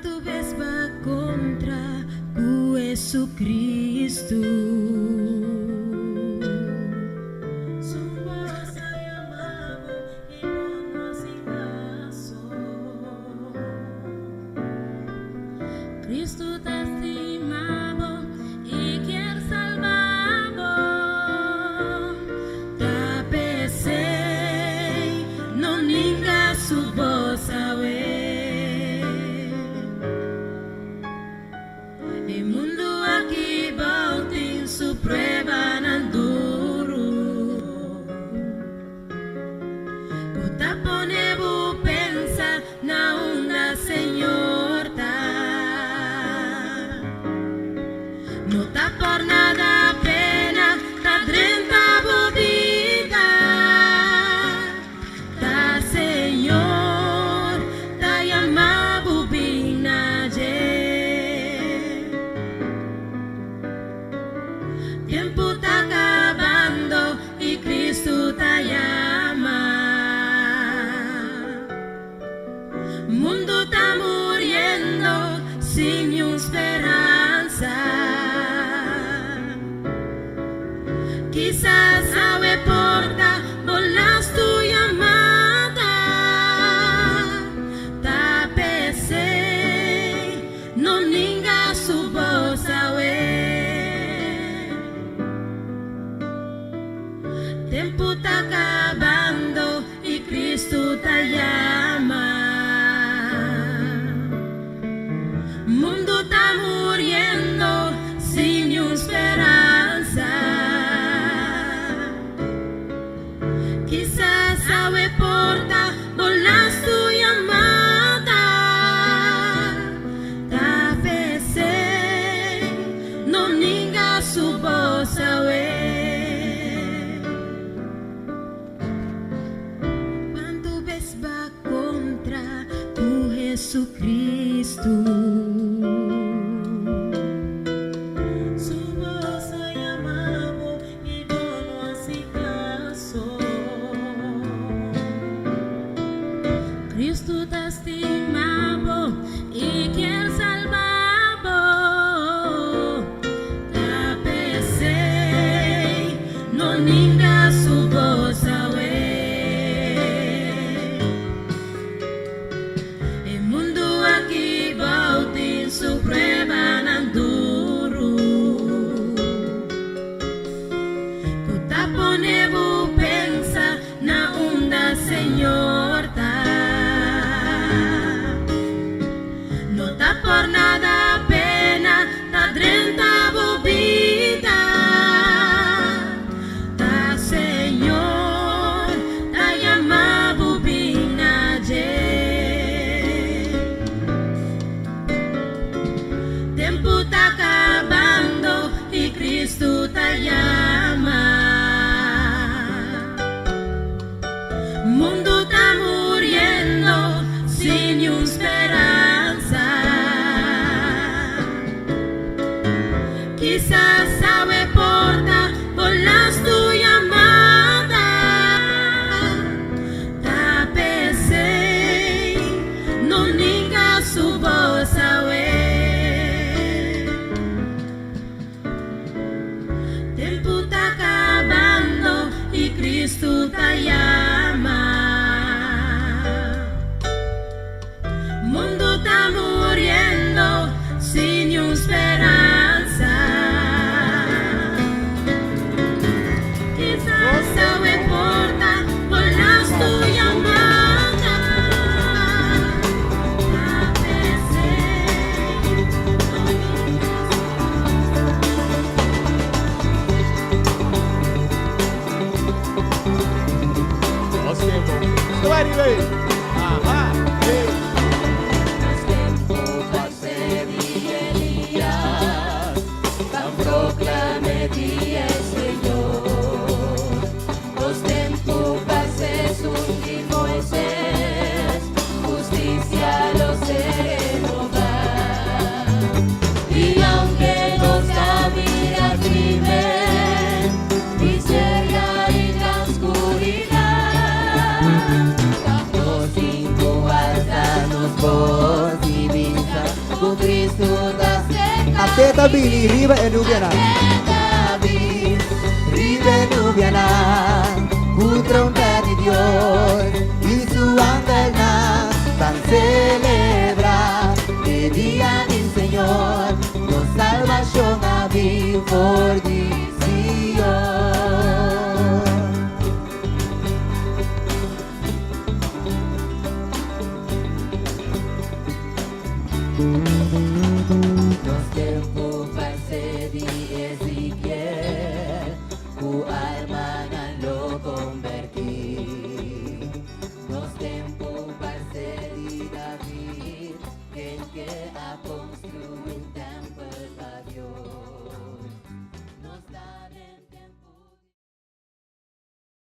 Cuantu bes b'a contra cu Jesucristo? Su voz a yama bo y bo no haci caso. Cristo ta stima bo y kier salba bo. Ta p'esey no ninga su voz awe. E mundu aki bou tin su pruebanan duru. Ku ta pone bo pensa na unda Señor ta. No ta por nada pena ta drenta bo bida. Ta Señor ta yama bo bin na dje. Tempu ta kabando i Kristu ta yama. Mundu ta muriendo sin niun speransa. Kisas awe por ta bo lastu yamada. Ta p'esei no ninga su bos awe. Tempu ta kabando i Kristu ta yama. Mundu ta muriendo sin niun speransa. Kisas awe por ta bo lastu yamada. Ta p'esei no ninga su bos awe. Cuantu bes b'a contra cu Jesucristo? Su voz a yama bo y bo no haci caso. Cristo ta stima bo y kier salba bo. Ta p'esei no ninga su voz awe. E mundu aki bou tin su pruebanan duru. Ku ta pone bo pensa na unda Señor ta. No ta por nada pena ta drenta bo bida. Ta Señor ta yama bo bin na dje. Tempu ta kabando i Kristu ta yama. Mundu ta muriendo sin niun speransa. Kisas awe por ta bo lastu yamada. Ta p'esei no ninga su bos awe. Tempu ta kabando i Kristu ta yama. Mundu ta muriendo sin niun speransa. Kisas awe por ta bo lastu yamada. Ta p'esei no ninga su Nos tempo. Ready, ready. Aha. Hey. Nos tempo parce di Elías, pa proclama dia Señor. Nos tempo parce esun di Moisés, husticia lo ser renová. I aunke nos a mira crimen, miseria i gran oscuridad, nos tin cu alsa nos voz i bisa. Cristo ta At'é ta bini riba e nubianan. At'é ta bin Riba e nubianan, ku trompèt di Dios i su angelnan. Ban selebrá e dia di Señor, nos salbashon a bin for di Sion.